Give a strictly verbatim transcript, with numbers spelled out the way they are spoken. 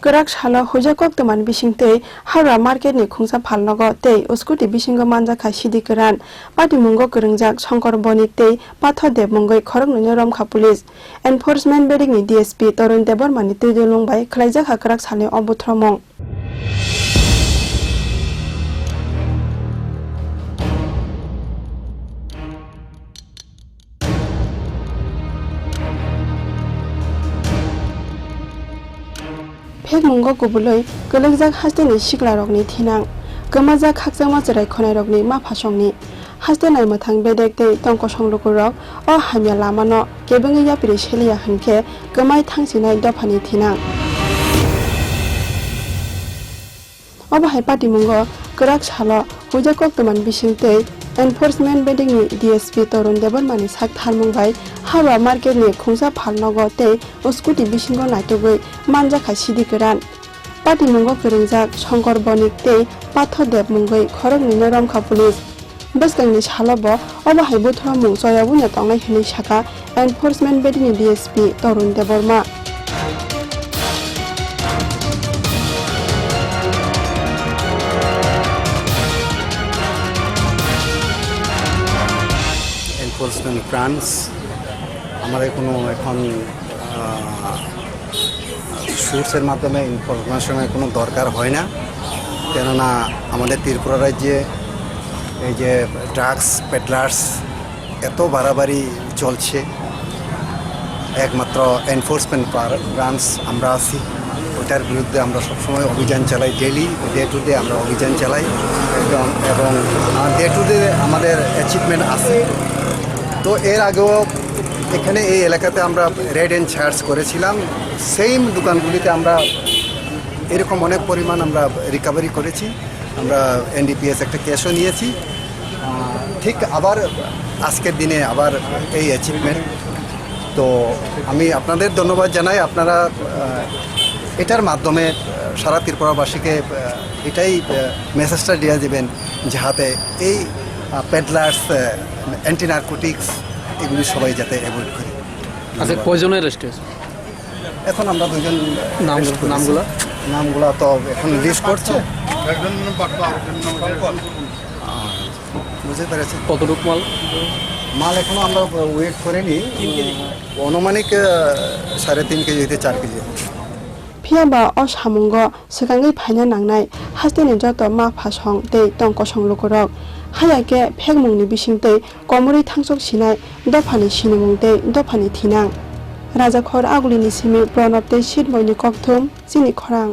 Kwrak salo huijak koktwmani bisingtwi Howrah market ni khungsa phalnogo tei scooty bisingo manjakha sidi kwran. Patimungo kwrwngjak Shankar Bonik tei Pathor Deb mungwi khoroknwino romkha police. Enforcement bedekni D S P Torun Debbarma ni twi dulung bai khwlaijakha kwrak salni o buthromung. Phekmungo kubulwi kwlwkjak hasteni siklarokni thinang, kwmajak khakchangma chwrai khonairokni maphasongni. Haste naimwthang bedek tei tongkosong lukurok o hamya lamano kebengwi yapri seliya hwnkhe kwmai thangsinai dophani thinang. Obo hai patimungo kwrak salo huijak koktwmani bisingtwi enforcement bedekni D S P Torun Debbarmani sak tharmung bai Howrah market ni khungsa phalnogo tei scooty bisingo naitugwi manjakha sidi kwran. Patimungo kwrwngjak Shankar Bonik tei Pathor Deb mungwi khoroknwino romkha police. Bwskangni salo bo obo hai buthromung choyabwino tongnai hwnwi sakha enforcement bedekni D S P Torun Debbarma. Enforcement branch, আমাদের কোনো এখন, আহ, সোর্সের মাধ্যমে ইনফরমেশনের কোনো দরকার হয় না, কেননা আমাদের ত্রিপুরা রাজ্যে এই যে ড্রাগস পেডলার্স এত বাড়াবাড়ি চলছে, একমাত্র এনফোর্সমেন্ট পার ব্রাঞ্চ আমরা আছি, ওটার বিরুদ্ধে আমরা সবসময় অভিযান চালাই, ডেইলি ডে টু ডে আমরা অভিযান চালাই একদম। এবং ডে টু ডে আমাদের অ্যাচিভমেন্ট আছে। তো এর আগেও এখানে এই এলাকাতে আমরা রেড অ্যান্ড সার্চ করেছিলাম, সেম দোকানগুলিতে আমরা এরকম অনেক পরিমাণ আমরা রিকভারি করেছি। আমরা এনডিপিএস একটা কেসও নিয়েছি। আহ, ঠিক আবার আজকের দিনে আবার এই অ্যাচিভমেন্ট। তো আমি আপনাদের ধন্যবাদ জানাই, আপনারা, আহ, এটার মাধ্যমে, আহ, সারা ত্রিপুরাবাসীকে, আহ, এটাই, আহ, মেসেজটা দিয়ে দিবেন, যাহাতে এই, আহ, পেডলার্স, আহ, অ্যান্টি নার্কোটিক্স এগুলি সবাই যাতে অ্যাভয়েড করে। আচ্ছা, ধন্যবাদ। কয়জনের অ্যারেস্ট হয়েছে? এখন আমরা দুজন নাম-, অ্যারেস্ট করেছি। নামগুলা? নামগুলা তো এখন লিস্ট করছে। একজন নাম পাট্টা, আরেকজন নাম আহ, বুঝতে পেরেছি। কতটুক মাল? মাল এখনো আমরা ওয়েট করিনি। তিন কেজি। আনুমানিক, আহ, সাড়ে তিন কেজি হইতে চার কেজি হবে। Phiya ba o samungo swkangwi phaina nangnai hasteni joto maphasong tei tongkosong lukurok. Haya khe phekmungni bisingtwi komorwi thangsok sinai dophani sinimung tei dophani thinang. Rajakhor Agulini simi Pranab tei Sitmoyni kokthum chini khorang.